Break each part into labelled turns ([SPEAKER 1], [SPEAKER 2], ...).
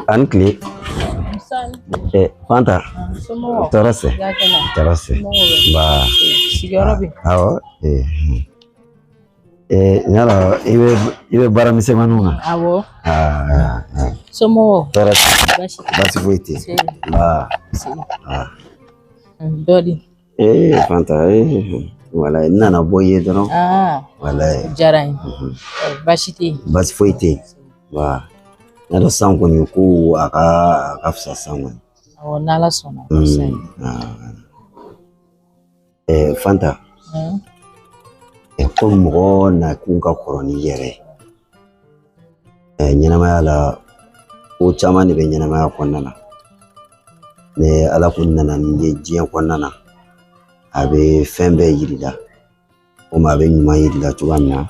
[SPEAKER 1] A ni tile. Fanta. Tɔɔrɔ tɛ. Tɔɔrɔ tɛ. Nba.
[SPEAKER 2] Sigiyɔrɔ bɛ.
[SPEAKER 1] Awɔ. Yala i bɛ baara misɛnmaninw na.
[SPEAKER 2] Awɔ. Somɔgɔw.
[SPEAKER 1] Tɔɔrɔ tɛ. Baasi foyi tɛ. Nba.
[SPEAKER 2] Dɔ di.
[SPEAKER 1] Fanta walayi n nana bɔ i ye dɔrɔn. Walayi.
[SPEAKER 2] O diyara n ye. Baasi tɛ yen.
[SPEAKER 1] Baasi foyi tɛ yen. Nba. N'a dɔn san kɔni ko a ka fisa san kɔni.
[SPEAKER 2] Awɔ, n'Ala sɔnna.
[SPEAKER 1] Fanta. Komi mɔgɔ nakun ka kɔrɔ n'i yɛrɛ ye. Ɲɛnamaya la ko caman de bɛ ɲɛnamaya kɔnɔna na. Ni Ala ko nana n'i ye diɲɛ kɔnɔna na, a bɛ fɛn bɛɛ yir'i la. Komi a bɛ ɲuman yir'i la cogoya min na,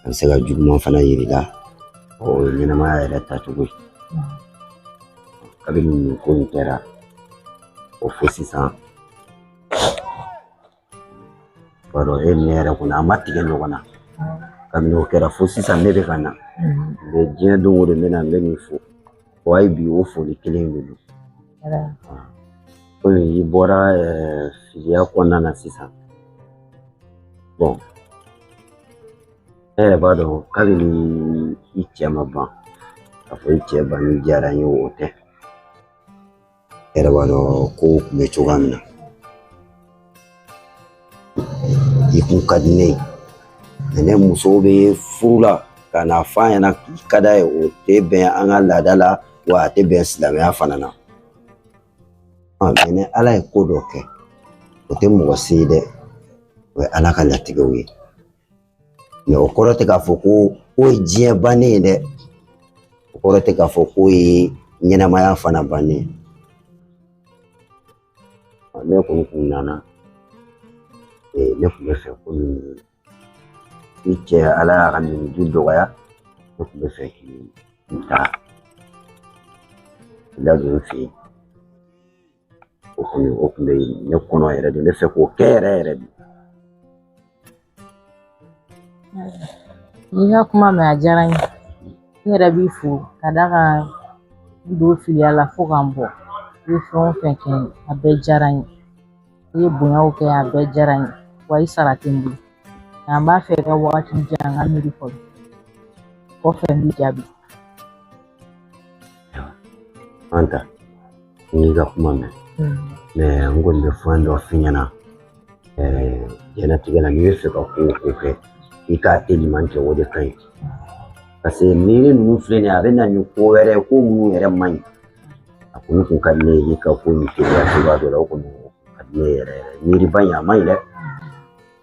[SPEAKER 1] a bɛ se ka juguman fana yir'i la. O ye ɲɛnamaya yɛrɛ taacogo ye. Kabini nin ko in kɛra, o fo sisan, b'a dɔn e ni ne yɛrɛ kɔni an ma tigɛ ɲɔgɔn na. Kabini o kɛra fo sisan ne bɛ ka na. N bɛ diɲɛ don o don n bɛ na n bɛ nin fo. Wa hali bi o foli kelen de don. Komi i bɔra filiya kɔnɔna na sisan. Bon, e yɛrɛ b'a dɔn kabini i cɛ ma ban, k'a fɔ i cɛ banni diyara n ye o tɛ. E yɛrɛ b'a dɔn kow tun bɛ cogoya min na. I kun ka di ne ye. Mɛ ne musow bɛ furu la ka na f'a ɲɛna k'i ka d'a ye, o tɛ bɛn an ka laada la, wa a tɛ bɛn silamɛya fana na. Mɛ ni Ala ye ko dɔ kɛ, o tɛ mɔgɔ se ye dɛ, o ye Ala ka latigɛw ye. Mɛ o kɔrɔ tɛ k'a fɔ ko o ye diɲɛ bannen ye dɛ. O kɔrɔ tɛ k'a fɔ k'o ye ɲɛnamaya fana bannen ye. Ne kɔni kun nana, ne kun bɛ fɛ komi i cɛ Ala y'a ka miniji dɔgɔya, ne kun bɛ fɛ k'i ta ladon n fɛ yen. O kɔni o kun bɛ ne kɔnɔ yɛrɛ de, ne fɛ k'o kɛ yɛrɛ yɛrɛ de.
[SPEAKER 2] N'i ka kuma mɛn a diyara n ye. N yɛrɛ b'i fo ka d'a kan n don filiya la fo ka n bɔ. I ye fɛn o fɛn kɛ n ye, a bɛɛ diyara n ye. I ye bonyaw kɛ, a bɛɛ diyara n ye. Wa i sara tɛ n bolo. Nka n b'a fɛ i ka wagati di yan n ka miiri fɔlɔ. Kɔfɛ n b'i jaabi.
[SPEAKER 1] Fanta, n y'i ka kuma mɛn. Mɛ n kɔni bɛ fɛn dɔ f'i ɲɛna. Diɲɛlatigɛ la n'i bɛ fɛ ka ko o ko kɛ, i k'a teliman kɛ, o de ka ɲi. Parce que miiri ninnu filɛ nin ye, a bɛ na ni ko wɛrɛ ye, ko minnu yɛrɛ man ɲi. A kɔni kun ka di ne ye i ka ko nin teliya cogoya dɔ la, o kɔni ka di ne yɛrɛ yɛrɛ. Miiriba in a man ɲi dɛ.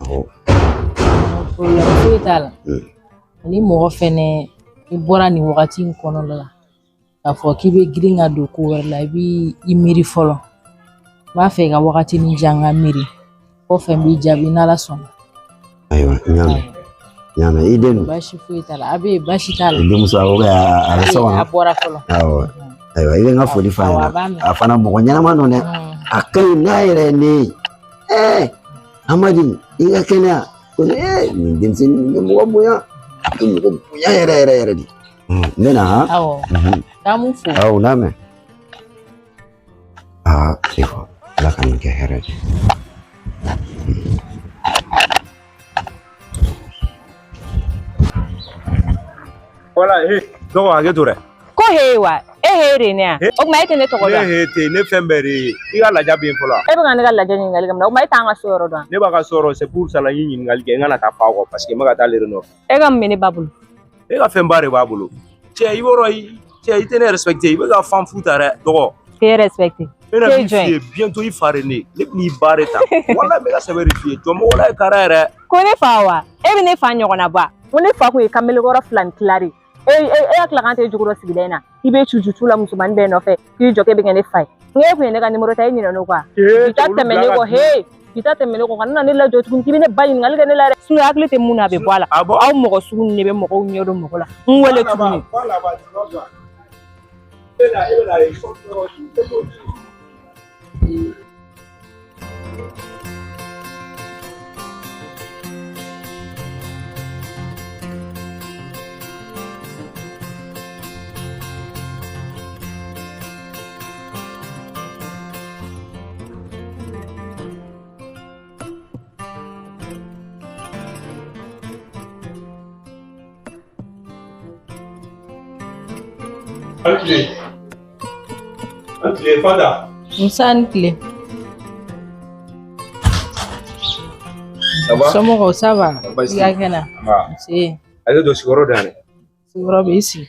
[SPEAKER 1] Awɔ.
[SPEAKER 2] Problème foyi t'a la. Ni mɔgɔ fɛnɛ i bɔra nin wagati in kɔnɔna la, k'a fɔ k'i bɛ girin ka don ko wɛrɛ la, i b'i miiri fɔlɔ. N b'a fɛ i ka wagatinin di yan n ka miiri. Kɔfɛ n b'i jaabi n'Ala sɔnna.
[SPEAKER 1] Ayiwa, n y'a mɛn. N y'a mɛn. I den dun?
[SPEAKER 2] Baasi foyi t'a la. A bɛ yen, baasi t'a la.
[SPEAKER 1] I denmuso awɔ a bɛ so kɔnɔ.
[SPEAKER 2] A bɔra fɔlɔ.
[SPEAKER 1] Awɔ. Ayiwa, i bɛ n ka foli f'a
[SPEAKER 2] Awɔ, a
[SPEAKER 1] ɲɛna.
[SPEAKER 2] b'a mɛn.
[SPEAKER 1] A fana mɔgɔ ɲɛnama don dɛ. A ka ɲi n'a yɛrɛ ye ne ye. Amadu, i ka kɛnɛya. Ko nin denmisɛnnin nin bɛ mɔgɔ bonya. A bɛ mɔgɔ bonya yɛrɛ yɛrɛ yɛrɛ de. N bɛ na han.
[SPEAKER 2] Awɔ. K'an m'u fo.
[SPEAKER 1] Awɔ, n'a mɛn. Aa, ayiwa, Ala ka nin kɛ hɛrɛ ye.
[SPEAKER 3] Wala, he, dɔgɔ hakɛ to dɛ.
[SPEAKER 4] Ko he wa, e he de ne ya. O tuma e tɛ ne tɔgɔ
[SPEAKER 3] Ne
[SPEAKER 4] dɔn.
[SPEAKER 3] he tɛ, ne fɛn bɛɛ de ye. I ka lajɛ bɛ yen fɔlɔ.
[SPEAKER 4] E bɛ ka ne ka lajɛ ɲininkali kɛ mun na? O tuma e t'an ka so yɔrɔ dɔn.
[SPEAKER 3] Ne b'a ka so yɔrɔ, c'est pour ça la n ye ɲininkali kɛ, n kana taa fa kɔ parce que n bɛ ka taa ale de nɔfɛ.
[SPEAKER 4] E ka mun bɛ ne ba bolo?
[SPEAKER 3] E ka fɛnba de b'a bolo. Cɛ, i b'o dɔn, cɛ, i tɛ ne respecté, i bɛ ka fan fu ta dɛ, dɔgɔ.
[SPEAKER 4] K'e respecté.
[SPEAKER 3] Ne bɛna
[SPEAKER 4] K'e
[SPEAKER 3] min
[SPEAKER 4] jɔn
[SPEAKER 3] f'i
[SPEAKER 4] ye?
[SPEAKER 3] ye, bientôt i fa de ne. Ne bɛ n'i ba de ta. Walahi n bɛ ka sɛbɛ de f'i ye, jɔ mɔgɔ la ye kara yɛrɛ.
[SPEAKER 4] Ko ne fa wa? E bɛ ne fa ɲɔgɔnna bɔ a? Ko ne fa kun ye kamelekɔrɔ 2 ni tila de. E ya tila k'an tɛ jugu dɔ sigida in na. I bɛ cucucu la musomanin bɛɛ nɔfɛ k'i jɔ k'e bɛ kɛ ne fa ye. N k'e kun ye ne ka nimoro ta, e ɲinɛ n'o kɔ wa?
[SPEAKER 3] Ee,
[SPEAKER 4] Bi ta
[SPEAKER 3] olu
[SPEAKER 4] tɛmɛ
[SPEAKER 3] bila
[SPEAKER 4] ne
[SPEAKER 3] ka
[SPEAKER 4] kɔ,
[SPEAKER 3] di.
[SPEAKER 4] he! Bi ta tɛmɛ ne kɔ, kana na ne lajɔ tuguni k'i bɛ ne ba ɲininkali kɛ ne la dɛ. Sinon hakili tɛ mun na, a bɛ bɔ a la.
[SPEAKER 3] Ah bon?
[SPEAKER 4] Aw mɔgɔ sugu ninnu de bɛ mɔgɔw ɲɛ dɔn mɔgɔ la. N wele tuguni.
[SPEAKER 3] Va là-bas, tu vas voir. E bɛ na ye. An tile. An tile Fanta.
[SPEAKER 2] Musa ni tile.
[SPEAKER 3] Ça va?
[SPEAKER 2] Somɔgɔw ça va?
[SPEAKER 3] Baasi
[SPEAKER 2] I ka kɛnɛ?
[SPEAKER 3] Nba.
[SPEAKER 2] Nse.
[SPEAKER 3] Ale don sigiyɔrɔ da dɛ.
[SPEAKER 2] Sigiyɔrɔ bɛ i sigi.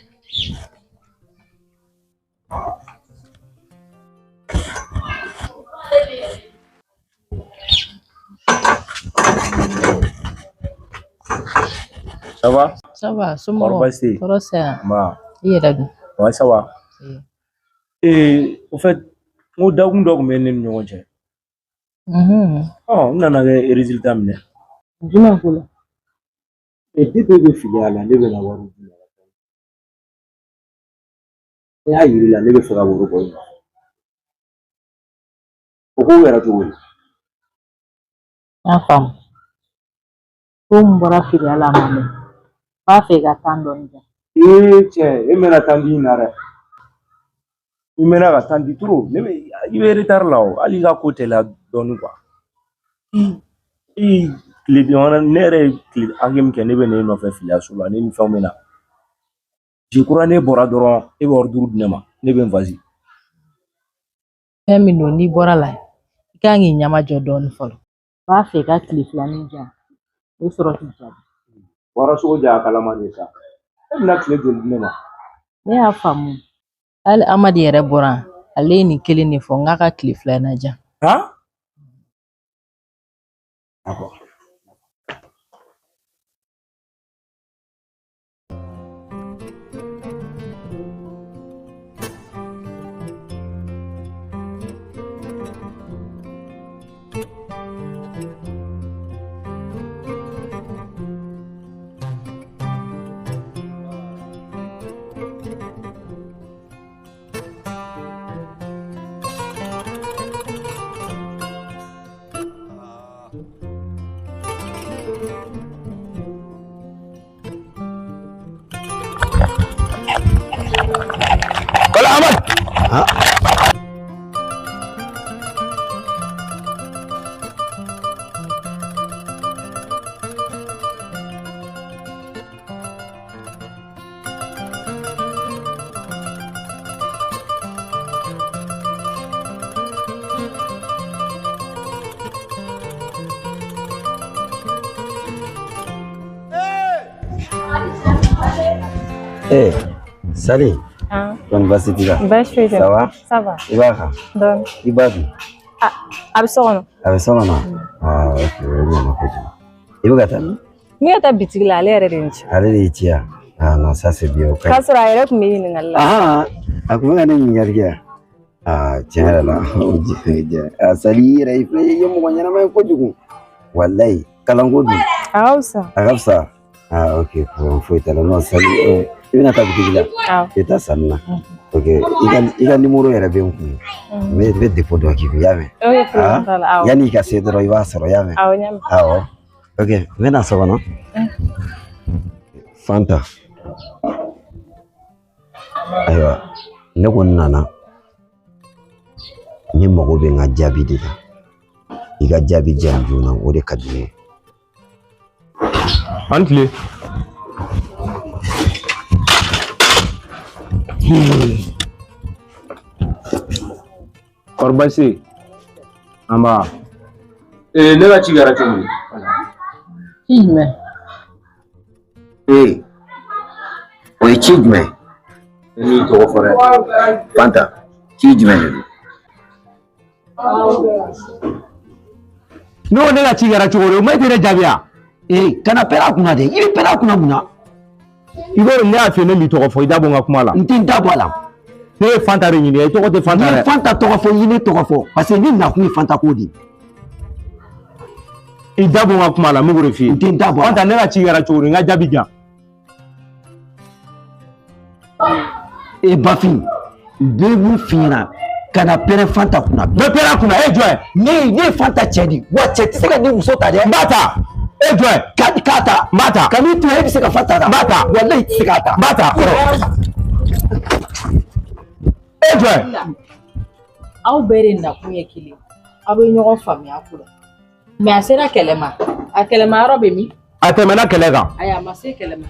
[SPEAKER 3] Ça va?
[SPEAKER 2] Ça va, somɔgɔw?
[SPEAKER 3] Kɔri baasi tɛ yen?
[SPEAKER 2] Tɔɔrɔ tɛ yan.
[SPEAKER 3] Nba.
[SPEAKER 2] I yɛrɛ dun?
[SPEAKER 3] Ouais, ça va.
[SPEAKER 2] Nse.
[SPEAKER 3] Ee, au fait, n ko dakun dɔ tun bɛ ne ni ɲɔgɔn cɛ. Ɔ, n nana kɛ résultat minɛ.
[SPEAKER 2] Jumɛn ko la?
[SPEAKER 3] Ee, depuis e bɛ filiya la, ne bɛna wari di ma. Ne y'a yir'i la, ne bɛ fɛ ka woro bɔ i nɔfɛ. O ko kɛra cogo di?
[SPEAKER 2] N y'a faamu. Ko min bɔra filiya la a ma mɛn. N b'a fɛ i ka tan dɔɔni di yan.
[SPEAKER 3] Ee cɛ, e mɛnna tan di in na dɛ. I mɛnna ka tan di trop. Ne bɛ i bɛ retard la o. Hali i ka ko teliya dɔɔni quoi. I tile damadɔ ne yɛrɛ ye tile hakɛ min kɛ ne bɛ na e nɔfɛ filiyaso la ne ni fɛnw bɛ na. Je crois ne bɔra dɔrɔn e bɛ ordre di ne ma ne bɛ n vasi.
[SPEAKER 2] Fɛn min don n'i bɔra la i kan k'i ɲɛmajɔ dɔɔni fɔlɔ. N b'a fɛ i ka tile filanin di yan. I bɛ sɔrɔ k'i jaabi.
[SPEAKER 3] Warasogo ja a kalama de sa. E bɛna tile joli di ne ma?
[SPEAKER 2] Ne y'a faamu. Hali Amadi yɛrɛ bɔra ale ye nin kelen de fɔ n k'a ka tile fila in na diyan.
[SPEAKER 3] Han? D'accord.
[SPEAKER 1] Kala Ahmad. Ha? Eh, Sali.
[SPEAKER 4] Ah.
[SPEAKER 1] Kɔni baasi t'i la?
[SPEAKER 4] Baasi foyi tɛ.
[SPEAKER 1] Ça va?
[SPEAKER 4] Ça va.
[SPEAKER 1] I b'a kan?
[SPEAKER 4] Dɔɔni.
[SPEAKER 1] I b'a dun?
[SPEAKER 4] A bɛ so kɔnɔ.
[SPEAKER 1] A bɛ so kɔnɔ? Ah, ok, o ɲɛna kojugu. I bɛ ka taa min?
[SPEAKER 4] N bɛ ka taa bitigi la, ale yɛrɛ de ye n ci.
[SPEAKER 1] Ale de y'i ci yan? Ah non, ça c'est bien, o ka ɲi.
[SPEAKER 4] K'a sɔrɔ a yɛrɛ tun bɛ ɲininkali la.
[SPEAKER 1] Ah, a tun bɛ ka ne ɲininkali kɛ yan? Ah, tiɲɛ yɛrɛ la, o diya. Ah, Sali, i yɛrɛ i filɛ i ye mɔgɔ ɲɛnama ye kojugu. Walayi, kalanko dun?
[SPEAKER 4] A ka fisa.
[SPEAKER 1] A ka fisa? Ah, ok, problème foyi t'a la. Non, Sali, i bɛna taa bitigi la?
[SPEAKER 4] Awɔ.
[SPEAKER 1] I bɛ taa sanni na? Ok, i ka numéro yɛrɛ bɛ n kun. N bɛ dépôt dɔ k'i kun, i y'a mɛn?
[SPEAKER 4] Ok, problème t'a la. Awɔ.
[SPEAKER 1] Yanni i ka se dɔrɔn i b'a sɔrɔ, i y'a mɛn?
[SPEAKER 4] Awɔ, n y'a mɛn.
[SPEAKER 1] Awɔ. Ok, n bɛna so kɔnɔ. Fanta. Ayiwa, ne kɔni nana. Ne mago bɛ n ka jaabi de la. I ka jaabi di yan joona, o de ka di ne ye.
[SPEAKER 3] An tile. Kɔri baasi tɛ yen? Nba. Ee, ne ka ci kɛra cogo di?
[SPEAKER 2] Ci jumɛn?
[SPEAKER 1] Ee, o ye ci jumɛn?
[SPEAKER 3] Ne m'i tɔgɔ fɔ dɛ.
[SPEAKER 1] Fanta, ci jumɛn de don?
[SPEAKER 3] Ne ko ne ka ci kɛra cogo di? O ma e tɛ ne jaabi wa?
[SPEAKER 1] Ee, kana pɛrɛn a kunna dɛ. I bɛ pɛrɛn a kunna mun na?
[SPEAKER 3] I ko ne y'a f'i ye ne m'i tɔgɔ fɔ, i da bɔ n ka kuma la.
[SPEAKER 1] N tɛ n da bɔ a la.
[SPEAKER 3] Ne ye Fanta de ɲininka, i tɔgɔ tɛ Fanta
[SPEAKER 1] N'i ye
[SPEAKER 3] dɛ.
[SPEAKER 1] Fanta tɔgɔ fɔ, i ye ne tɔgɔ fɔ. Parce que ne nakun ye Fanta ko de ye.
[SPEAKER 3] I da bɔ n ka kuma la, n bɛ k'o de f'i ye.
[SPEAKER 1] N tɛ n da bɔ a la.
[SPEAKER 3] Fanta, ne ka ci kɛra cogo di? N ka jaabi di yan.
[SPEAKER 1] E Bafin, n bɛ mun f'i ɲɛna? Kana pɛrɛn Fanta kunna.
[SPEAKER 3] N bɛ pɛrɛn a kunna, e jɔn ye?
[SPEAKER 1] Ne ye Fanta cɛ de ye. Wa cɛ tɛ se ka ne muso ta dɛ.
[SPEAKER 3] N b'a ta. E jɔn ye?
[SPEAKER 1] K'a ta.
[SPEAKER 3] N b'a ta.
[SPEAKER 1] Ka n'i to e bɛ se ka Fanta ta.
[SPEAKER 3] N b'a ta.
[SPEAKER 1] Walayi i tɛ se k'a ta.
[SPEAKER 3] N b'a ta. E jɔn ye?
[SPEAKER 2] Aw bɛɛ de nakun ye kelen. Aw bɛ ɲɔgɔn faamuya ko la. Mais a sera kɛlɛ ma. A kɛlɛma yɔrɔ bɛ min?
[SPEAKER 3] A tɛmɛna kɛlɛ kan.
[SPEAKER 2] Ayi, a ma se kɛlɛ ma.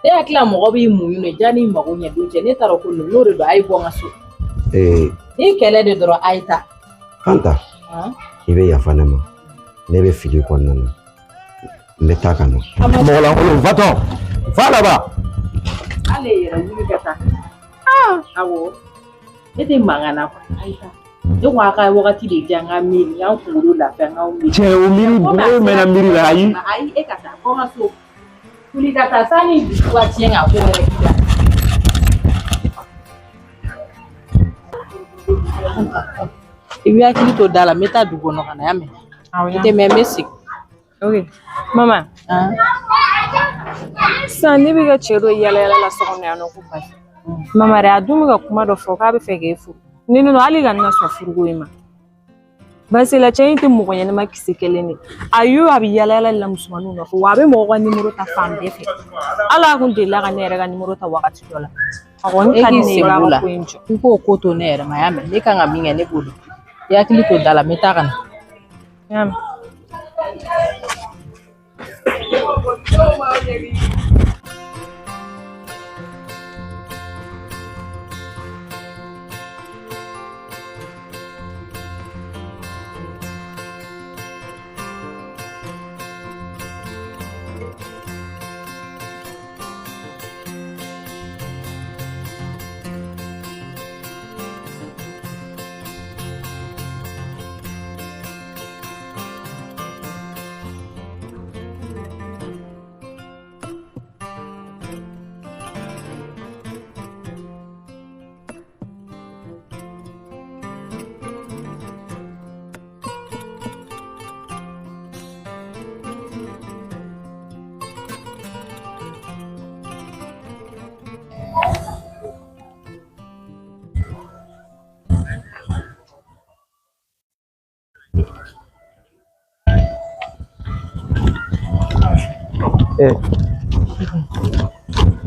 [SPEAKER 2] Ne hakili la mɔgɔ b'i muɲu de janni mago ɲɛ don cɛ ne taara ko n'o de don a ye bɔ n ka so. Ni kɛlɛ de dɔrɔn a ye taa.
[SPEAKER 1] Fanta. I bɛ yafa ne ma. Ne bɛ fili kɔnɔna na. N bɛ taa ka na.
[SPEAKER 3] Mɔgɔlankolon va-t'en. Va là-bas.
[SPEAKER 2] Hali e yɛrɛ wuli ka taa. Awɔ. Ne tɛ mankan na kuwa. A ye taa. Ne ko a ka wagati de diya n ka miiri n k'an kunkolo lafiya n k'aw miiri.
[SPEAKER 3] Cɛ o miiri o mɛnna miiri la ayi.
[SPEAKER 2] Ayi e ka taa bɔ n ka so. Wuli ka taa sanni dusu ka tiɲɛ ka ko wɛrɛ k'i la. I b'i hakili to da la n bɛ taa dugu kɔnɔ ka na y'a mɛn. I tɛ mɛn n bɛ segin.
[SPEAKER 4] Ok mama. Sisan ne bɛ ka cɛ dɔ yala yala la so kɔnɔ yan nɔ ko basi. Mama dɛ a dun bɛ ka kuma dɔ fɔ k'a bɛ fɛ k'e furu. Ni nɔ hali ka na sɔn furuko in ma. Basi la cɛ in tɛ mɔgɔ ɲɛnama kisɛ kelen de. A y'o a bɛ yala yala la musomaninw nɔfɛ wa a bɛ mɔgɔw ka nimoro ta fan bɛɛ fɛ. Hali a kun delila ka ne yɛrɛ ka nimoro ta wagati dɔ la. A kɔni ka di ne ye i b'a ka ko in jɔ.
[SPEAKER 2] N k'o ko to ne yɛrɛ ma y'a mɛn ne kan ka min kɛ ne b'o dɔn. I hakili to da la n bɛ taa ka na.
[SPEAKER 4] Y'a mɛn.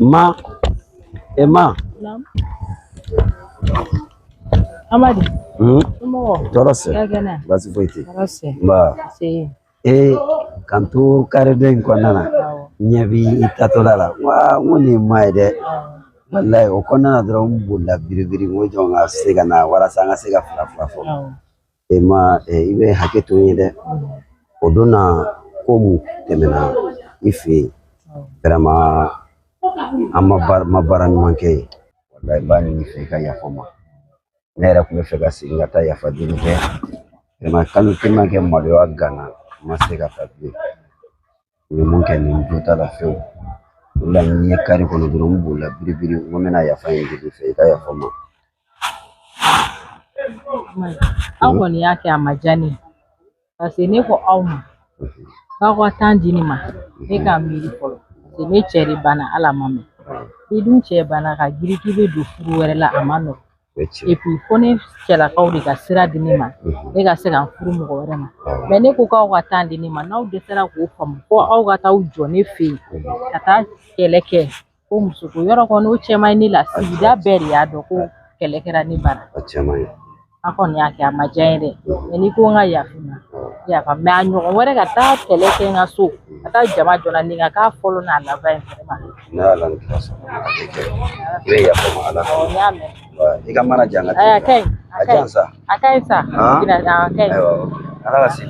[SPEAKER 1] Ma, ma.
[SPEAKER 2] Amadi.
[SPEAKER 1] Tɔɔrɔ sɛ. Baasi foyi tɛ. Nba. K'an to kare dɔ in kɔnɔna na. Ɲɛ b'i tatɔla la. Wa n ko nin ye ma ye dɛ. Walayi o kɔnɔna na dɔrɔn n bolila biribiri n ko jɔn ka se ka na walasa an ka se ka fila fila fɔ. Ma i bɛ hakɛ to n ye dɛ. O don na ko mun tɛmɛna i fɛ yen. Vraiment an ma baara ɲuman kɛ yen. Walayi n b'a ɲini i fɛ i ka yafa n ma. Ne yɛrɛ tun bɛ fɛ ka segin ka taa yafa deli kɛ. Vraiment kalo tellement kɛ maloya ganna n ma se ka taa bilen. U ye mun kɛ nin jo t'a la fiyewu. O la n ye kari kɔnɔ dɔrɔn n bolila biribiri n ko n bɛna yafa ɲini i fɛ i ka yafa n ma.
[SPEAKER 2] Aw kɔni y'a kɛ a ma diya ne ye. Parce que ne ko aw ma k'aw ka temps di ne ma ne k'a miiri fɔlɔ. Parce que ne cɛ de banna hali a ma mɛn. Ni dun cɛ banna ka girin k'i bɛ don furu wɛrɛ la a ma nɔgɔn. Et puis fo ne cɛlakaw de ka sira di ne ma ne ka se ka n furu mɔgɔ wɛrɛ ma. Mais ne ko k'aw ka temps di ne ma n'aw dɛsɛra k'o faamu fo aw ka taa aw jɔ ne fɛ yen ka taa kɛlɛ kɛ ko musoko yɔrɔ kɔni o cɛ man ɲi ne la sigida bɛɛ de y'a dɔn ko kɛlɛ kɛra ne bara.
[SPEAKER 1] A cɛ man ɲi.
[SPEAKER 2] A kɔni y'a kɛ a ma diya n ye dɛ. Mais n'i ko n ka yafa i ma yafa mais a ɲɔgɔn wɛrɛ ka taa kɛlɛ kɛ n ka so ka taa jama jɔ ni ka k'a fɔlɔ n'a laban ye vraiment.
[SPEAKER 1] Ne ala ni kira sɔnna a tɛ kɛ. I bɛ yafa n ma ala
[SPEAKER 2] kama. N y'a mɛn.
[SPEAKER 1] I ka mana jan ka
[SPEAKER 2] A ka ɲi.
[SPEAKER 1] A jan sa.
[SPEAKER 2] A ka ɲi sa. A ka ɲi.
[SPEAKER 1] Ayiwa ala ka se.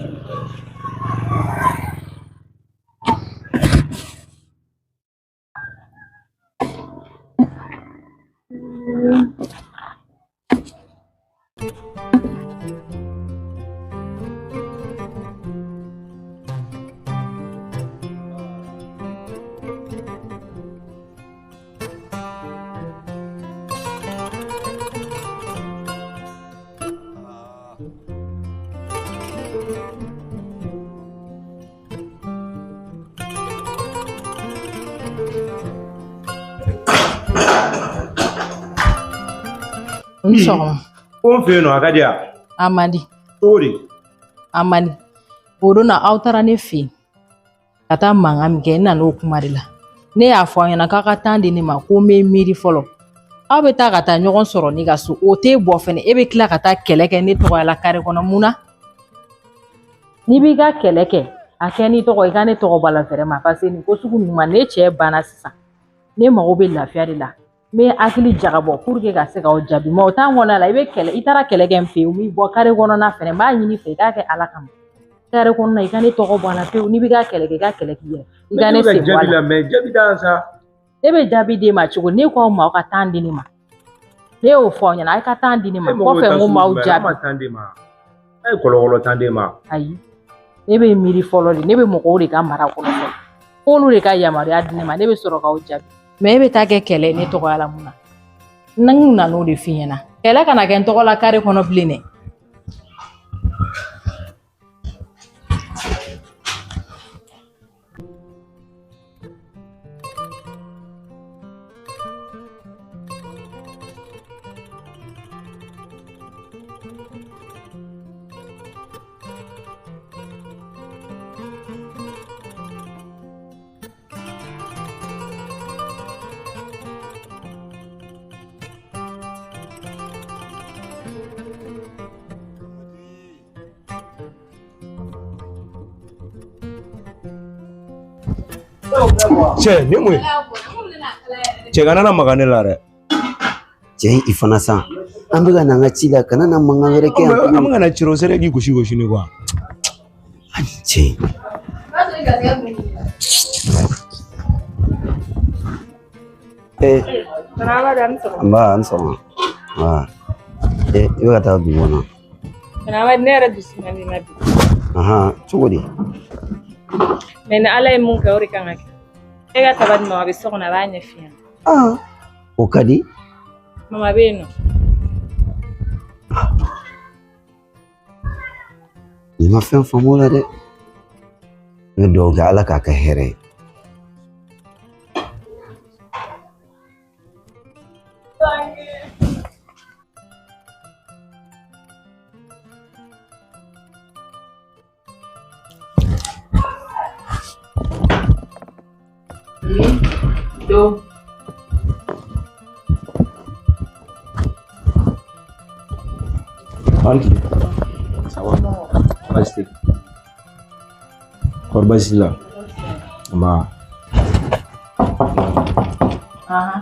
[SPEAKER 2] N sɔgɔma.
[SPEAKER 3] Ko n fɛ yen nɔ a ka di yan.
[SPEAKER 2] A man di.
[SPEAKER 3] Cogo di?
[SPEAKER 2] A man di. O don na aw taara ne fɛ yen ka taa mankan min kɛ n nana o kuma de la. Ne y'a fɔ aw ɲɛna k'aw ka temps di ne ma ko n bɛ miiri fɔlɔ. Aw bɛ taa ka taa ɲɔgɔn sɔrɔ ne ka so o t'e bɔ fɛnɛ e bɛ tila ka taa kɛlɛ kɛ ne tɔgɔya la kare kɔnɔ mun na? N'i b'i ka kɛlɛ kɛ a kɛ n'i tɔgɔ i ka ne tɔgɔ bɔ a la vraiment parce que nin ko sugu ninnu ma ne cɛ banna sisan. Ne mago bɛ lafiya de la. N bɛ hakili jagabɔ pour que ka se k'aw jaabi. Mais o t'an kɔnɔna la, i bɛ kɛlɛ, i taara kɛlɛ kɛ n fɛ yen, u m'i bɔ kare kɔnɔna fɛnɛ. N b'a ɲini i fɛ i k'a kɛ Ala kama. Kare kɔnɔna i ka ne tɔgɔ bɔ a la pewu. N'i bɛ ka kɛlɛ kɛ, i ka kɛlɛ k'i yɛrɛ. I ka ne sen bɔ a la.
[SPEAKER 3] Jaabi d'an sa.
[SPEAKER 2] Ne bɛ jaabi d'e ma cogo di? Ne ko aw ma aw ka temps di ne ma. Ne y'o fɔ aw ɲɛna, a ye ka temps di ne ma. Kɔfɛ n ko m'aw jaabi.
[SPEAKER 3] A ye kɔlɔkɔlɔ tan d'e ma.
[SPEAKER 2] Ayi, ne bɛ miiri fɔlɔ de. Ne bɛ mɔgɔw de ka mara kɔnɔ fɔlɔ. F'olu de ka yamaruya di ne ma, ne bɛ sɔrɔ k'aw jaabi. Mais e bɛ taa kɛ kɛlɛ ye ne tɔgɔya la mun na? N nan'o de f'i ɲɛna. Kɛlɛ kana kɛ n tɔgɔ la kare kɔnɔ bilen dɛ.
[SPEAKER 3] Cɛ ni mun ye? Cɛ kana na maga ne la dɛ.
[SPEAKER 1] Cɛ i fana san. An bɛ ka na an ka ci la, kana na mankan wɛrɛ kɛ yan.
[SPEAKER 3] An bɛ ka na ciro sɛrɛ k'i gosi gosi ne kuwa.
[SPEAKER 1] Cɛ. Nba an sɔgɔma. I bɛ ka taa dugu kɔnɔ.
[SPEAKER 4] Ne yɛrɛ dusu man di na bi.
[SPEAKER 1] Ahan, cogo di?
[SPEAKER 4] Mais ni Ala ye mun kɛ o de kan ka kɛ. E ka taba di mama bɛ so kɔnɔ, a b'a ɲɛf'i ɲɛna.
[SPEAKER 1] Ah, o ka di.
[SPEAKER 4] Mama bɛ yen nɔ.
[SPEAKER 1] Nin ma fɛn faamu o la dɛ. N bɛ dugawu kɛ Ala k'a kɛ hɛrɛ ye.
[SPEAKER 2] Do.
[SPEAKER 3] Anki. Ça va? Baasi tɛ. Kɔri baasi t'i la? Nba.
[SPEAKER 2] Ahan.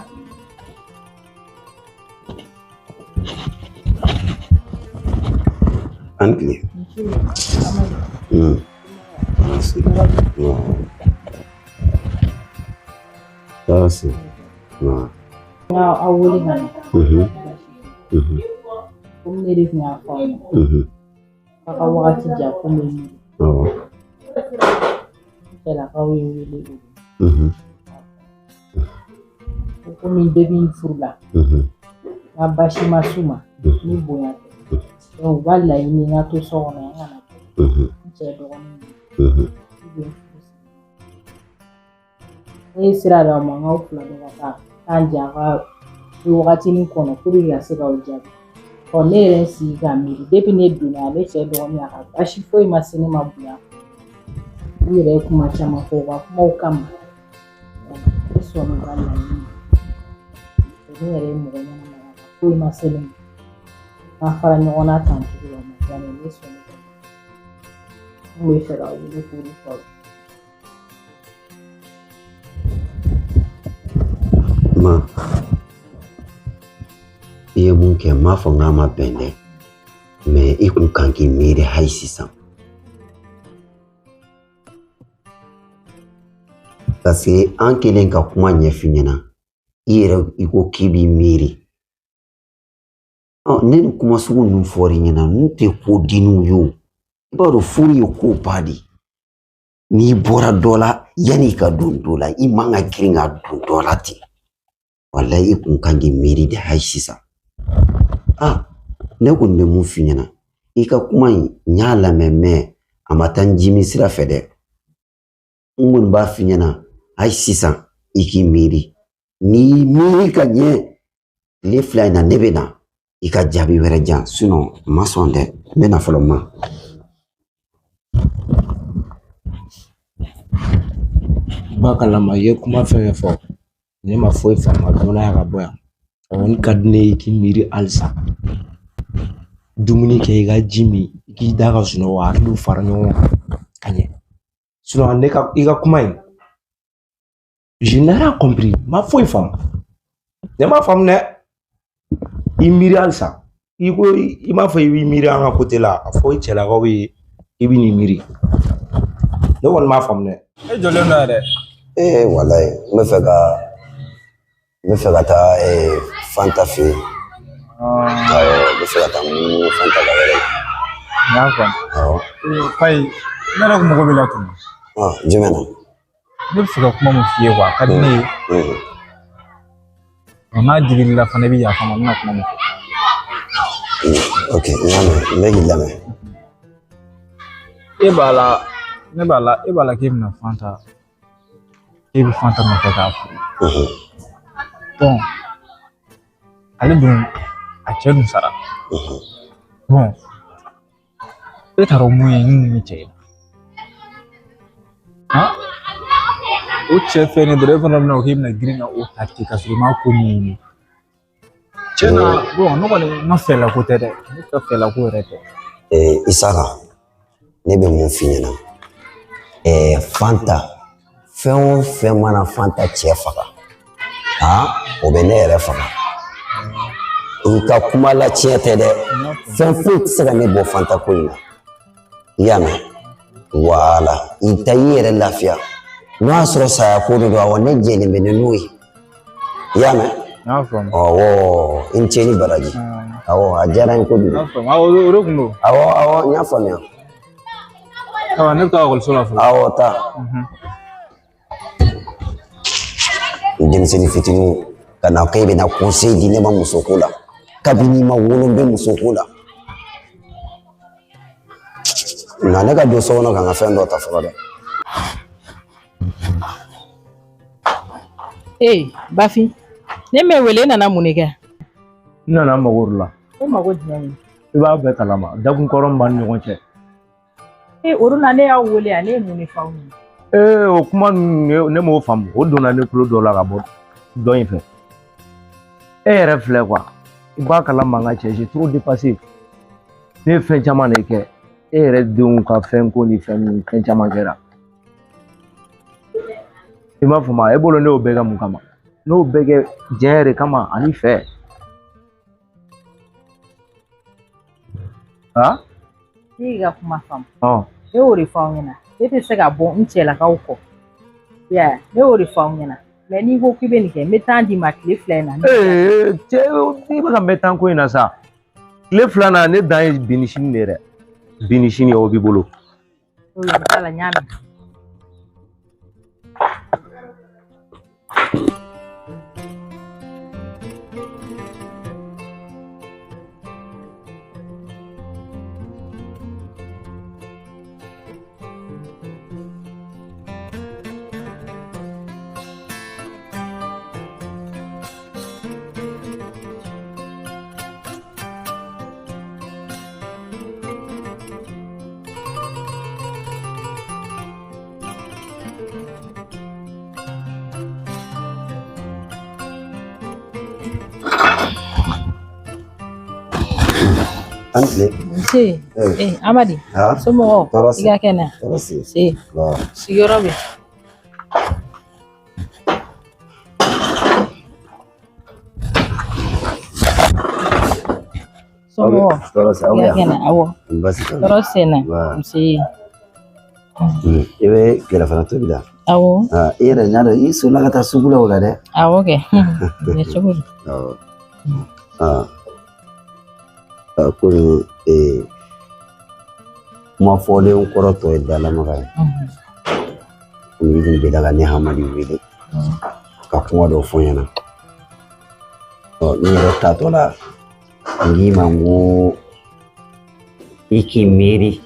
[SPEAKER 1] An tile. Merci. Baasi.
[SPEAKER 2] Aw wele ka na. Komi ne de tun y'a fɔ aw ɲɛna. Aw ka wagati di yan ko n bɛ miiri.
[SPEAKER 1] Awɔ.
[SPEAKER 2] Cɛlakaw ye wele o. Komi depuis n furu la. N ka baasi ma s'u ma. Ni bonya tɛ. Donc u ka laɲini n ka to so kɔnɔ yan, n kana bɔ. N cɛ dɔgɔnin u bɛ n furu siri. Ne ye sira d'aw ma, n k'aw fila bɛɛ ka taa k'an jɛ a ka wagatinin kɔnɔ pour que ka se k'aw jaabi. Ɔ ne yɛrɛ ye sigi k'a miiri depuis ne donna yan, ne cɛ dɔgɔnin a ka baasi foyi ma se ne ma bonya. U yɛrɛ ye kuma caman fɔ u ka kumaw kama. Ne sɔnna u ka laɲini ma. Ne yɛrɛ ye mɔgɔ ɲɛnama ye, a ka foyi ma se ne ma. N'an fara ɲɔgɔn na tan cogo la, o ma diya ne ye, ne sɔnna. N bɛ fɛ ka wele k'o de fɔ.
[SPEAKER 1] Ma, i ye mun kɛ, n m'a fɔ n k'a ma bɛn dɛ. Mais i kun kan k'i miiri hali sisan. Parce que an kɛlen ka kuma ɲɛf'i ɲɛna, i yɛrɛ i ko k'i b'i miiri. Ne ni kuma sugu ninnu fɔr'i ɲɛna, ninnu tɛ ko denninw ye o. I b'a dɔn furu ye koba de ye. N'i bɔra dɔ la, yanni i ka don dɔ la, i man ka girin ka don dɔ la ten. Walayi i kun kan k'i miiri de hali sisan. Ah, ne kɔni bɛ mun f'i ɲɛna, i ka kuma in n y'a lamɛn mais a ma taa n jimi sira fɛ dɛ. N kɔni b'a f'i ɲɛna hali sisan i k'i miiri. N'i y'i miiri ka ɲɛ, tile fila in na ne bɛ na i ka jaabi wɛrɛ di yan, sinon n ma sɔn dɛ. N bɛ na fɔlɔ ma.
[SPEAKER 3] Ba kalama i ye kuma fɛn fɛn fɔ, ne ma foyi faamu a donna yan ka bɔ yan. A kɔni ka di ne ye k'i miiri halisa. Dumuni kɛ, i ka ji min, i k'i da ka sunɔgɔ, hakiliw fara ɲɔgɔn kan ka ɲɛ. Sinon ne ka i ka kuma in, Je n'ai rien compris. Ma foyi faamu. Ne m'a faamu dɛ. I miiri halisa. I ko i m'a fɔ i b'i miiri an ka côté la. A fɔ i cɛlakaw ye i bɛ n'i miiri. Ne kɔni m'a faamu dɛ.
[SPEAKER 5] E jɔlen don yɛrɛ.
[SPEAKER 1] Ee walayi n bɛ fɛ ka n bɛ fɛ ka taa Fanta fɛ yen. Awɔ, n bɛ fɛ ka taa munumunu Fanta ka yɔrɔ la.
[SPEAKER 5] N y'a faamu.
[SPEAKER 1] Awɔ.
[SPEAKER 5] Fayi, ne yɛrɛ kun mago b'i la tun.
[SPEAKER 1] Jumɛn na?
[SPEAKER 5] Ne bɛ fɛ ka kuma min f'i ye a ka di ne ye. N'a digir'i la fana i bɛ yafa n ma, n bɛna kuma min fɔ.
[SPEAKER 1] Ok, n y'a mɛn, n bɛ k'i lamɛn.
[SPEAKER 5] E b'a la, ne b'a la, e b'a la k'e bɛna Fanta, k'e bɛ Fanta nɔfɛ k'a furu. Bon, ale dun, a cɛ dun sara. Bon, e t'a dɔn mun ye mun ye cɛ ye. Han? O cɛ fɛn ne dɔrɔn e fana bɛna k'e bɛna girin ka o ta ten ka sɔrɔ i m'a ko ɲɛɲini. Tiɲɛ na, bon, ne kɔni n ka fɛlako tɛ dɛ, ne ka fɛlako yɛrɛ tɛ.
[SPEAKER 1] Isaka, ne bɛ mun f'i ɲɛna? Fanta, fɛn o fɛn mana Fanta cɛ faga, o bɛ ne yɛrɛ faga. I ka kuma la tiɲɛ tɛ dɛ, fɛn foyi tɛ se ka ne bɔ Fanta ko in na. I y'a mɛn? Wala, i ta i yɛrɛ lafiya. N'o y'a sɔrɔ saya ko de don, awɔ, ne jɛlen bɛ ni n'o ye. I y'a mɛn? Awɔ, i ni ce ni baraji. Awɔ, a diyara n ye kojugu.
[SPEAKER 5] Awɔ, o de kun don.
[SPEAKER 1] Awɔ, awɔ, n y'a faamuya.
[SPEAKER 5] Ayiwa, ne bɛ taa ekɔliso la fɔlɔ.
[SPEAKER 1] Awɔ, taa. Denmisɛnnin fitininw ka na k'e bɛna conseil di ne ma musoko la. Kabini i ma wolo n bɛ musoko la. Na ne ka don so kɔnɔ ka n ka fɛn dɔ ta fɔlɔ dɛ.
[SPEAKER 2] Ee Bafin, ne mɛ wele, e nana mun de kɛ?
[SPEAKER 3] N nana n mago de la.
[SPEAKER 2] E mago jumɛn ye?
[SPEAKER 3] I b'a bɛɛ kalama, dakun kɔrɔ min b'an ni ɲɔgɔn cɛ.
[SPEAKER 2] Ee o dun na ne y'aw wele yan, ne ye mun de f'aw ɲɛna?
[SPEAKER 3] Ee o kuma ninnu ne m'o faamu, o donna ne tulo dɔ la ka bɔ dɔ in fɛ. E yɛrɛ filɛ quoi, i b'a kalama n ka cɛ, j'ai trop dépassé. Ne ye fɛn caman de kɛ, e yɛrɛ denw ka fɛn ko ni fɛn ninnu fɛn caman kɛra. I m'a faamu, e bolo ne y'o bɛɛ kɛ mun kama? Ne y'o bɛɛ kɛ diɲɛ yɛrɛ kama ani fɛ. Han?
[SPEAKER 2] Ne y'i ka kuma faamu. Ne y'o de fɔ aw ɲɛna. Ne tɛ se ka bɔ n cɛlakaw kɔ. I y'a ye, ne y'o de fɔ aw ɲɛna. Mɛ n'i ko k'i bɛ nin kɛ, n bɛ taa d'i ma tile 2 in na.
[SPEAKER 3] Ee cɛ, i bɛ ka mɛn tan ko in na sa. Tile 2 na ne dan ye bi ni sini de ye dɛ. Bi ni sini o b'i bolo.
[SPEAKER 2] O yɔrɔ t'a la, n y'a mɛn. Nse, Amadi, somɔgɔw, i ka kɛnɛ? Nse, sigiyɔrɔ bɛ? Somɔgɔw, i ka kɛnɛ? Awɔ, tɔɔrɔ sen na. Nse.
[SPEAKER 1] I bɛ tilelafana tobi la?
[SPEAKER 2] Awɔ.
[SPEAKER 1] I yɛrɛ y'a dɔn i solila ka taa sugu la o la dɛ?
[SPEAKER 2] Awɔ kɛ, bɛ cogo di?
[SPEAKER 1] Awɔ. Komi kuma fɔlen kɔrɔ tɔ ye dalamaga ye. Komi i kun delila ka ne Hamadi wele ka kuma dɔ fɔ n ɲɛna. Ne yɛrɛ taatɔ la n k'i ma n ko i k'i miiri,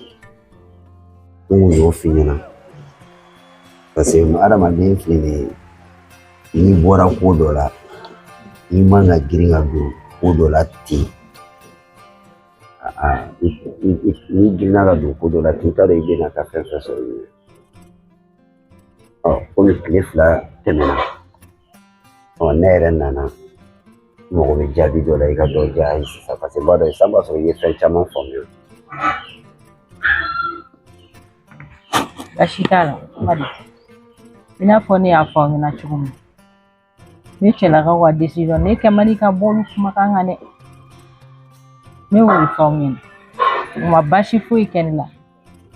[SPEAKER 1] n kun y'o f'i ɲɛna. Parce que hadamaden filɛ nin ye, n'i bɔra ko dɔ la, i man ka girin ka don ko dɔ la ten. N'i girinna ka don ko dɔ la ten, i t'a dɔn i bɛna taa fɛn fɛn sɔrɔ yen. Komi tile 2 tɛmɛna, ne yɛrɛ nana, n mago bɛ jaabi dɔ la, i ka dɔ diya ye sisan, parce que n b'a dɔn sisan b'a sɔrɔ i ye fɛn caman faamuya.
[SPEAKER 2] Baasi t'a la, Amadi. I n'a fɔ ne y'a fɔ aw ɲɛna cogo min, ne cɛlakaw ka décision ne kɛ man di ka bɔ olu kumakan kan dɛ. Ne y'o de fɔ aw ɲɛna, u ma baasi foyi kɛ ne la.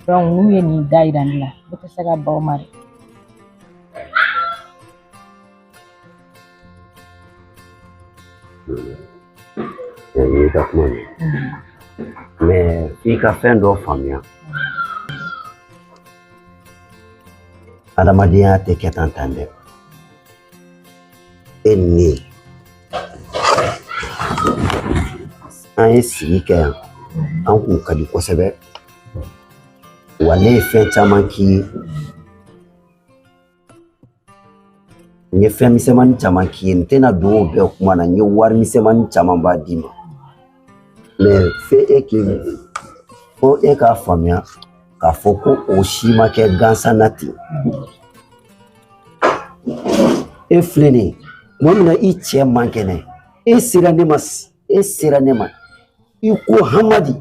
[SPEAKER 2] Donc n'u ye nin da yira ne la, ne tɛ se ka ban o ma dɛ.
[SPEAKER 1] N y'i ka kuma mɛn, mais f'i ka fɛn dɔ faamuya. Adamadenya tɛ kɛ tan tan dɛ. E ni ne, an ye sigi kɛ yan, an kun ka di kosɛbɛ. Wa ne ye fɛn caman k'i ye, n ye fɛn misɛnmanin caman k'i ye, n tɛna don o bɛɛ kuma na. N ye wari misɛnmanin camanba d'i ma, mais fo e k'a faamuya k'a fɔ ko o si ma kɛ gansan na ten. E filɛ nin ye, tuma min na i cɛ man kɛnɛ, e sera ne ma, e sera ne ma, i ko Hamadi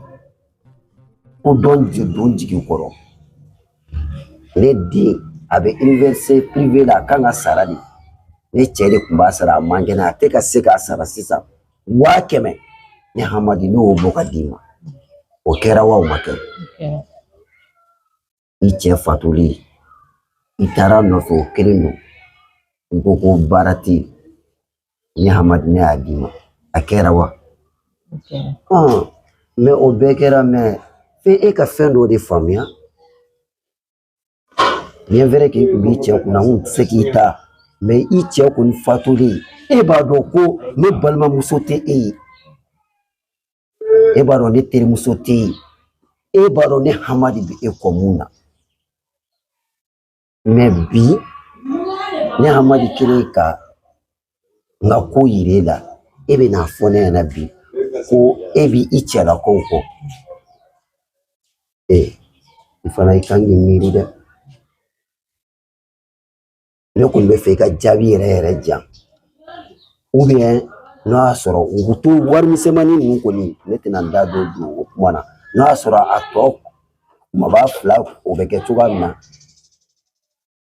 [SPEAKER 1] ko dɔn don jigi kɔrɔ. Ne den a bɛ université privée la, a kan ka sara de. Ne cɛ de tun b'a sara, a man kɛnɛ, a tɛ ka se k'a sara sisan. 100,000 ne Hamadi ne y'o bɔ ka d'i ma. O kɛra wa o ma kɛ? I cɛ fatulen, i taara nɔfɛ, o kelen don. N ko ko baara tɛ yen, ne Hamadi ne y'a d'i ma, a kɛra wa? Mais o bɛɛ kɛra, mais f'e e ka fɛn dɔ de faamuya. Bien vrai que i kun b'i cɛ kunna, n kun tɛ se k'i ta, mais i cɛ kɔni fatulen, e b'a dɔn ko ne balimamuso tɛ e ye, e b'a dɔn ne terimuso tɛ ye, e b'a dɔn ne Hamadi bɛ e kɔ mun na. Mais bi ne Hamadi kɛlen ka n ka ko yir'e la, e bɛ n'a fɔ ne ɲɛna bi ko e b'i i cɛlakaw kɔ. Ee, i fana i kan k'i miiri dɛ. Ne kɔni bɛ fɛ i ka jaabi yɛrɛ yɛrɛ di yan, ou bien n'o y'a sɔrɔ u to wari misɛnmanin ninnu kɔni, ne tɛna n da don o kuma na. N'o y'a sɔrɔ a tɔ kumaba fila o bɛ kɛ cogoya min na,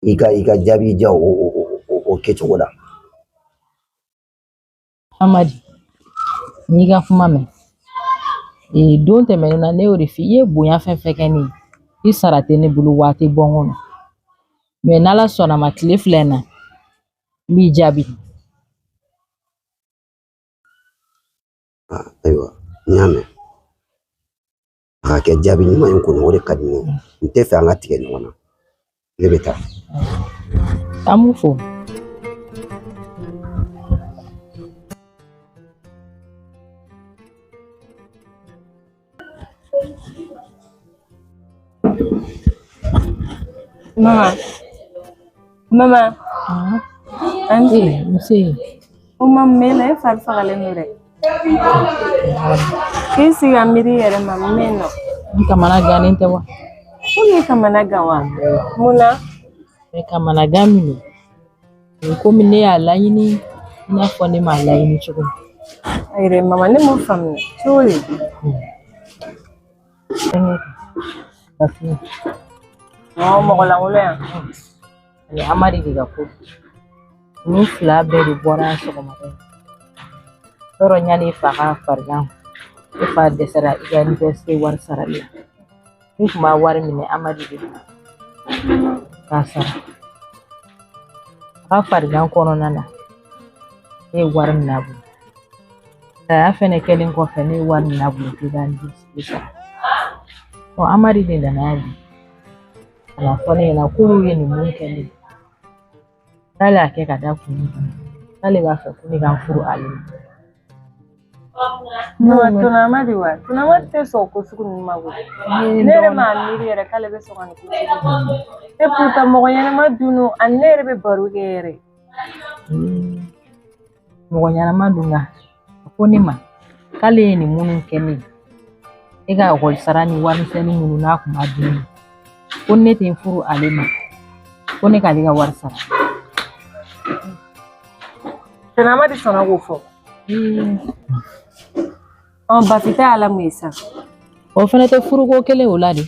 [SPEAKER 1] i ka jaabi diya o kɛcogo la.
[SPEAKER 2] Hamadi, n y'i ka kuma mɛn. Don tɛmɛnen na ne y'o de f'i ye, i ye bonya fɛn fɛn kɛ ne ye, i sara tɛ ne bolo, wa a tɛ bɔ n kɔnɔ. Mais n'Ala sɔnna ma, tile fila in na n b'i jaabi.
[SPEAKER 1] Ayiwa, n y'a mɛn. A ka kɛ jaabi ɲuman in kɔnɔ, o de ka di ne ye. N tɛ fɛ an ka tigɛ ɲɔgɔn na. Ne bɛ taa.
[SPEAKER 2] An b'u fo.
[SPEAKER 4] Mama, mama. An
[SPEAKER 2] nse.
[SPEAKER 4] O ma mun na e fari fagalen don dɛ? K'i sigi ka miiri i yɛrɛ ma, mun bɛ yen nɔ?
[SPEAKER 2] N kamana gannen tɛ wa?
[SPEAKER 4] Ko k'i kamana gan wa? Mun na?
[SPEAKER 2] Ne kamana gan min don, o ye komi ne y'a laɲini, i n'a fɔ ne m'a laɲini cogo min.
[SPEAKER 4] Ayi dɛ mama, ne m'o faamuya. Cogo di?
[SPEAKER 2] Fɛnkɛ Bafin.
[SPEAKER 4] Mɔgɔ lankolon yan.
[SPEAKER 2] Ani Amadi de ka ko. Ninnu fila bɛɛ de bɔra sɔgɔmada in. Yɔrɔ yanni e fa ka farigan, e fa dɛsɛra i ka université wari sarali la. Ne tun b'a wari minɛ Amadi de k'a sara. A ka farigan kɔnɔna na, ne ye wari minɛ a bolo. Saya fɛnɛ kɛlen kɔfɛ, ne ye wari minɛ a bolo k'i ka université sara. Amadi de nana yan bi. A n'a fɔ ne ɲɛna k'olu ye nin mun kɛ ne ye. K'ale y'a kɛ ka da kun min kan, k'ale b'a fɛ ko ne ka n furu ale ma.
[SPEAKER 4] Mama, tɔnɔ Amadi wa? Tɔnɔ Amadi tɛ sɔn o ko sugu ninnu ma koyi. Ne yɛrɛ m'a miiri yɛrɛ k'ale bɛ sɔn ka nin ko sugu kɛ. E pourtant mɔgɔ ɲɛnama dun don, ani ne yɛrɛ bɛ baro kɛ yɛrɛ.
[SPEAKER 2] Mɔgɔ ɲɛnama dun nka a ko ne ma k'ale ye nin minnu kɛ ne ye, e ka ekɔli sara ni warimisɛnnin minnu n'a kun b'a di ne ma, ko ne tɛ n furu ale ma, ko ne k'ale ka wari sara.
[SPEAKER 4] Tɔnɔ Amadi sɔnna k'o fɔ. Bafi ta y'a la mun ye sa?
[SPEAKER 2] O fana tɛ furuko kelen o la de.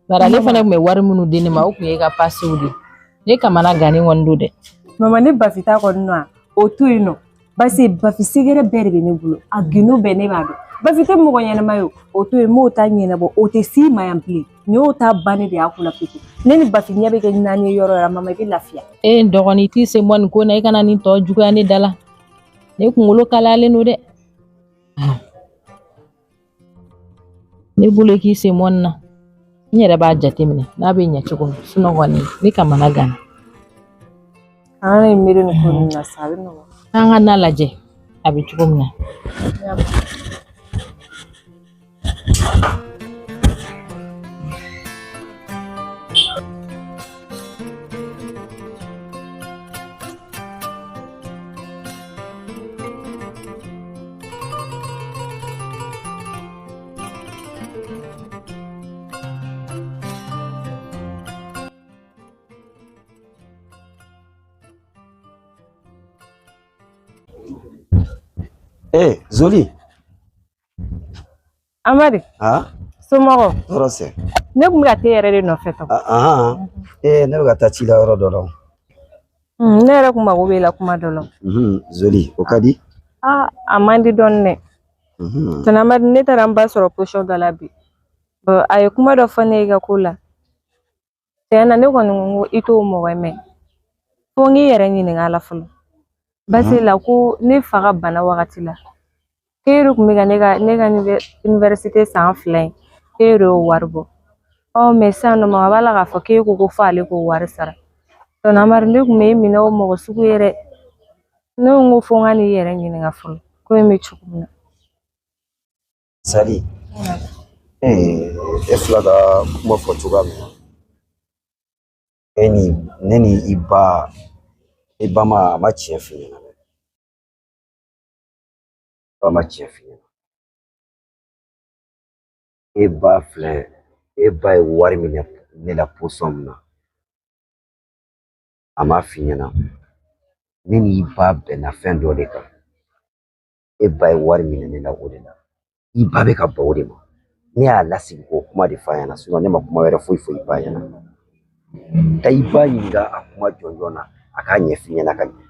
[SPEAKER 2] Bari ale fana tun bɛ wari minnu di ne ma, o tun ye ka pasew de. Ne kamana gannen kɔni don dɛ.
[SPEAKER 4] Mama ne Bafi ta kɔni nɔ o to yen nɔ. Basi Bafi secret bɛɛ de bɛ ne bolo. A gindo bɛɛ ne b'a dɔn. Bafi tɛ mɔgɔ ɲɛnama ye o to yen n m'o ta ɲɛnabɔ o tɛ s'i ma yan bilen. Nin y'o ta bannen de y'a ko la pewu. Ne ni Bafi ɲɛ bɛ kɛ naani ye yɔrɔ o yɔrɔ mama i bɛ lafiya.
[SPEAKER 2] E n dɔgɔnin i t'i sen bɔ nin ko in na i kana nin tɔ juguya ne da la. Ne kunkolo kalayalen don dɛ. Ne bolo i k'i sen bɔ nin na. N yɛrɛ b'a jateminɛ n'a bɛ ɲɛ cogo min sinɔn kɔni ne kamana ganna.
[SPEAKER 4] An ye miiri nin ko ninnu na sa a bɛ nɔgɔya.
[SPEAKER 2] An ka na lajɛ a bɛ cogo min na.
[SPEAKER 1] Eh, Zoli.
[SPEAKER 4] Amadi.
[SPEAKER 1] Ah?
[SPEAKER 4] Somɔgɔw.
[SPEAKER 1] Tɔɔrɔ sɛ.
[SPEAKER 4] Ne kun bɛ ka t'e yɛrɛ de nɔfɛ tɔ.
[SPEAKER 1] Ah, eh, ne bɛ ka taa ci la yɔrɔ dɔ la.
[SPEAKER 4] Ne yɛrɛ kun mago b'e la kuma dɔ la.
[SPEAKER 1] Zoli, o ka di?
[SPEAKER 4] Ah, a man di dɔɔni dɛ. Tɔnɔ Amadi, ne taara n ba sɔrɔ position dɔ la bi. Bon, a ye kuma dɔ fɔ ne ye i ka ko la. Tiɲɛ na ne kɔni ko i t'o mɔgɔ ye mɛ. Fo n k'i yɛrɛ ɲininka a la fɔlɔ. Basi la ko ne fa ka bana wagati la. K'e de kun bɛ ka ne ka université san 2 in k'e de y'o wari bɔ. Ɔ mɛ sisan nɔ mama b'a la k'a fɔ k'e ko ko fo ale k'o wari sara. Tɔnɔ Amadu ne kun bɛ e minɛ o mɔgɔ sugu ye dɛ. Ne ko fo n ka n'i yɛrɛ ɲininka fɔlɔ ko in bɛ cogo min na.
[SPEAKER 1] Sali. E fila ka kuma fɔ cogoya min na. E ni ne ni i ba i ba ma a ma tiɲɛ f'i ɲɛna dɛ. Ba ma tiɲɛ f'i ɲɛna. E ba filɛ e ba ye wari minɛ ne la pɔsɔn min na a m'a f'i ɲɛna. Ne ni i ba bɛnna fɛn dɔ de kan. E ba ye wari minɛ ne la o de la. I ba bɛ ka ban o de ma. Ne y'a lasigi k'o kuma de f'a ɲɛna sinɔn ne ma kuma wɛrɛ foyi fɔ i ba ɲɛna. Taa i ba ɲininka a kuma jɔnjɔn na a k'a ɲɛf'i ɲɛna ka ɲɛ.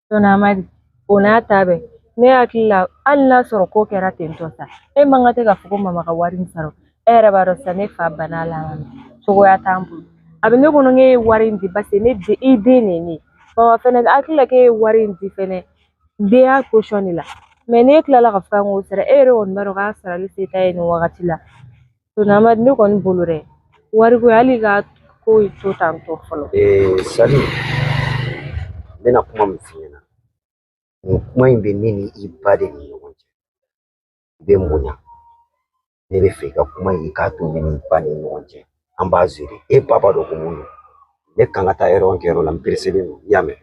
[SPEAKER 4] Tɔnɔ Amadi, o n'a ta bɛɛ ne hakili la hali n'a sɔrɔ ko kɛra ten tɔ sa e man kan tɛ k'a fɔ ko mama ka wari in sara e yɛrɛ b'a dɔn sisan ne fa banna la cogoya t'an bolo a bɛ ne kɔnɔ k'e ye wari in di paseke ne den i den de ye ne ye mama fɛnɛ hakili la k'e ye wari in di fɛnɛ denya posɔn de la mɛ n'e tilala ka fɔ k'an k'o sara e yɛrɛ kɔni b'a dɔn k'a sarali se t'a ye nin wagati la. Tɔnɔ Amadi ne kɔni bolo dɛ wariko hali ka ko to tan tɔ fɔlɔ.
[SPEAKER 1] Sali, n bɛna kuma min f'i ɲɛna. Nin kuma in bɛ ne ni i ba de ni ɲɔgɔn cɛ. I bɛ n bonya. Ne bɛ fɛ i ka kuma in i k'a to ne ni i ba ni ɲɔgɔn cɛ. An b'a gérer. E ba b'a dɔn ko mun don. Ne kan ka taa yɔrɔ kɛ yɔrɔ la n pereselen don. I y'a mɛn?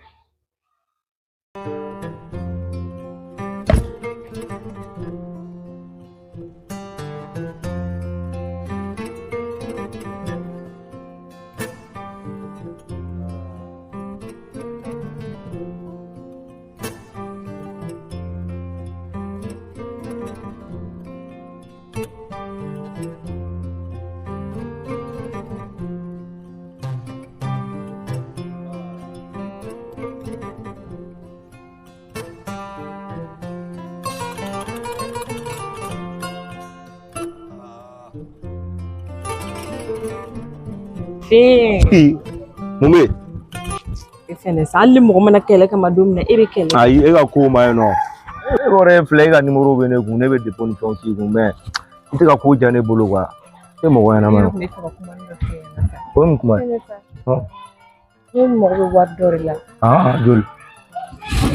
[SPEAKER 3] Mun bɛ yen?
[SPEAKER 4] E fɛnɛ sa hali ni mɔgɔ mana kɛlɛ kama don min na e bɛ kɛlɛ.
[SPEAKER 3] Ayi e ka ko ma ɲi nɔ. E yɛrɛ filɛ e ka nimoro bɛ ne kun ne bɛ depo ni fɛnw k'i kun mɛ i tɛ ka ko diya ne bolo kuwa. E mɔgɔ ɲɛnama ye.
[SPEAKER 4] Ne tun bɛ fɛ ka kuma dɔ f'i ɲɛna sa.
[SPEAKER 3] O ye mun kuma ye?
[SPEAKER 4] Ne mago bɛ wari dɔ de la.
[SPEAKER 3] Ah joli?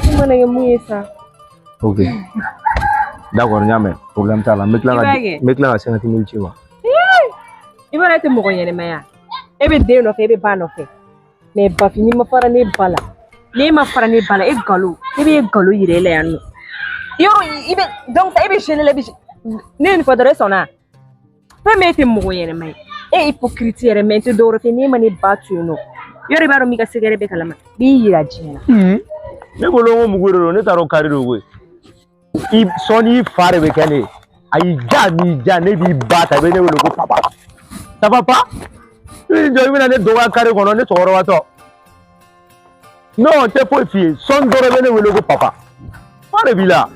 [SPEAKER 4] I mana kɛ mun ye sa.
[SPEAKER 3] Ok. D'accord n y'a mɛn problème t'a la n bɛ tila ka n bɛ tila ka 50 000 ci ma.
[SPEAKER 4] I b'a dɔn e tɛ mɔgɔ ɲɛnɛmaya. E bɛ den nɔfɛ e bɛ ba nɔfɛ mɛ Bafi n'i ma fara ne ba la n'e ma fara ne ba la e nkalon ne bɛ nkalon yira e la yan nɔ yɔrɔ i bɛ donc e bɛ gêner la e bɛ ne ye nin fɔ dɔrɔn e sɔnna fɛn min e tɛ mɔgɔ ɲɛnɛma ye e hypocrite yɛrɛ mɛ n tɛ dɔwɛrɛ fɛ n'e ma ne ba to yen nɔ yɔrɔ i b'a dɔn m'i ka secret bɛɛ kalama n b'i yira diɲɛ na.
[SPEAKER 3] Ne bolo ko mugu de don ne t'a dɔn kari don koyi. I sɔnni i fa de bɛ kɛ ne ye a y'i ja m'i ja ne b'i ba ta i bɛ ne wele ko papa. Ça va pas? I jɔ i bɛna ne dɔgɔya kari kɔnɔ ne cɛkɔrɔbatɔ. Non, n tɛ foyi f'i ye. Sɔɔni dɔrɔn i bɛ ne wele ko papa. Fa de b'i la.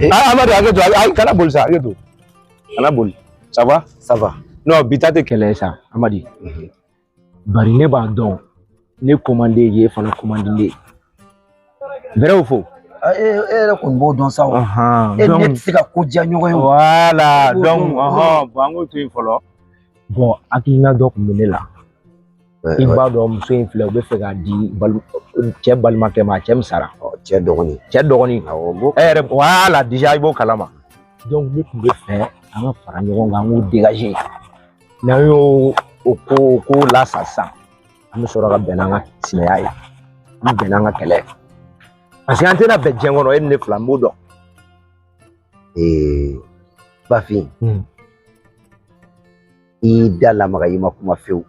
[SPEAKER 3] Ah, Amadu, hakɛ to, ayi, kana boli sa, hakɛ to. Kana boli. Ça va?
[SPEAKER 1] Ça va.
[SPEAKER 3] Non, bi ta tɛ kɛlɛ ye sa, Amadi. Bari ne b'a dɔn, ne commandé ye, e fana commandé ne ye. Vrai ou faux?
[SPEAKER 1] E yɛrɛ kɔni b'o dɔn sa o. E ni ne tɛ se ka ko diya ɲɔgɔn ye o.
[SPEAKER 3] Voilà, donc, bon, an k'o to yen fɔlɔ. Bon, hakilina dɔ tun bɛ ne la. I b'a dɔn muso in filɛ, u bɛ fɛ k'a di cɛ balimakɛ ma, a cɛ min sara.
[SPEAKER 1] Cɛ dɔgɔnin.
[SPEAKER 3] Cɛ dɔgɔnin.
[SPEAKER 1] Awɔ, n b'o.
[SPEAKER 3] E yɛrɛ, voilà, déjà i b'o kalama. Donc ne tun bɛ fɛ an ka fara ɲɔgɔn kan, an k'o dégager. N'an y'o o ko lasa sisan, an bɛ sɔrɔ ka bɛn n'an ka sinaya ye. An bɛ bɛn n'an ka kɛlɛ ye. Parce que an tɛna bɛn diɲɛ kɔnɔ, e ni ne fila, n b'o dɔn.
[SPEAKER 1] Bafin. I y'i da lamaga, i ma kuma fiyewu.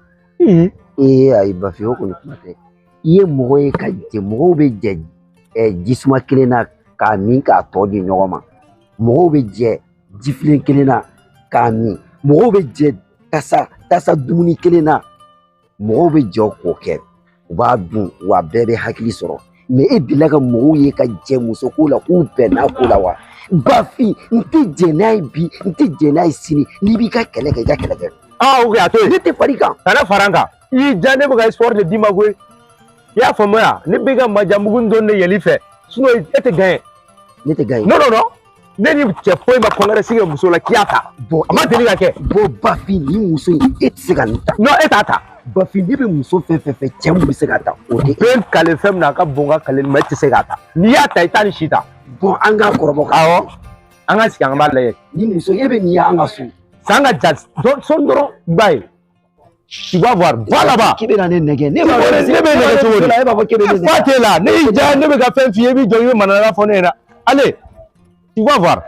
[SPEAKER 1] Ee ayi Bafin, o kɔni kuma tɛ. I ye mɔgɔ ye ka jɛ, mɔgɔw bɛ jɛ jisuma kelen na k'a min k'a tɔ di ɲɔgɔn ma. Mɔgɔw bɛ jɛ jifilen kelen na k'a min. Mɔgɔw bɛ jɛ tasa dumuni kelen na. Mɔgɔw bɛ jɛ k'o kɛ. U b'a dun wa bɛɛ bɛ hakili sɔrɔ. Mais e delila ka mɔgɔw ye ka jɛ muso ko la k'u bɛnna ko la wa? Bafin, n tɛ jɛn n'a ye bi, n tɛ jɛn n'a ye sini. N'i b'i ka kɛlɛ kɛ, i ka kɛlɛ kɛ.
[SPEAKER 3] Ah, ok, a to yen.
[SPEAKER 1] Ne tɛ far'i kan.
[SPEAKER 3] Kana fara n kan. I y'i diya, ne bɛ ka espoir de d'i ma koyi. I y'a faamuya? Ne bɛ ka majamugu dɔn de yɛl'i fɛ. Sinon e tɛ gagner.
[SPEAKER 1] Ne tɛ gagner.
[SPEAKER 3] Non, non, non. Ne ni cɛ foyi ma congrès kɛ muso la k'i y'a ta.
[SPEAKER 1] Bon,
[SPEAKER 3] a ma deli ka kɛ.
[SPEAKER 1] Bon, Bafin, nin muso in, e tɛ se ka nin ta.
[SPEAKER 3] Non, e t'a ta.
[SPEAKER 1] Bafin, ne bɛ muso fɛn fɛn fɛ, cɛ mun bɛ se ka ta, o tɛ.
[SPEAKER 3] Bɛɛ kale fɛn min na, a ka bon ka kale ma, e tɛ se k'a ta. N'i y'a ta, i t'a ni si ta.
[SPEAKER 1] Bon, an k'a kɔrɔbɔ.
[SPEAKER 3] Awɔ. An ka sigi, an b'a lajɛ.
[SPEAKER 1] Ni muso, e bɛ nin ye an ka so.
[SPEAKER 3] San ka ja, sɔn dɔrɔn, i b'a ye. Tu vas voir, va là-bas.
[SPEAKER 1] K'i bɛ na ne nɛgɛ.
[SPEAKER 3] Ne bɛ nɛgɛ cogo di?
[SPEAKER 1] E b'a fɔ k'e bɛ ne nɛgɛ.
[SPEAKER 3] Fa t'e la, ne y'i diya, ne bɛ ka fɛn f'i ye, i b'i jɔ, i bɛ manamana fɔ ne ɲɛna. Allez, tu vas voir.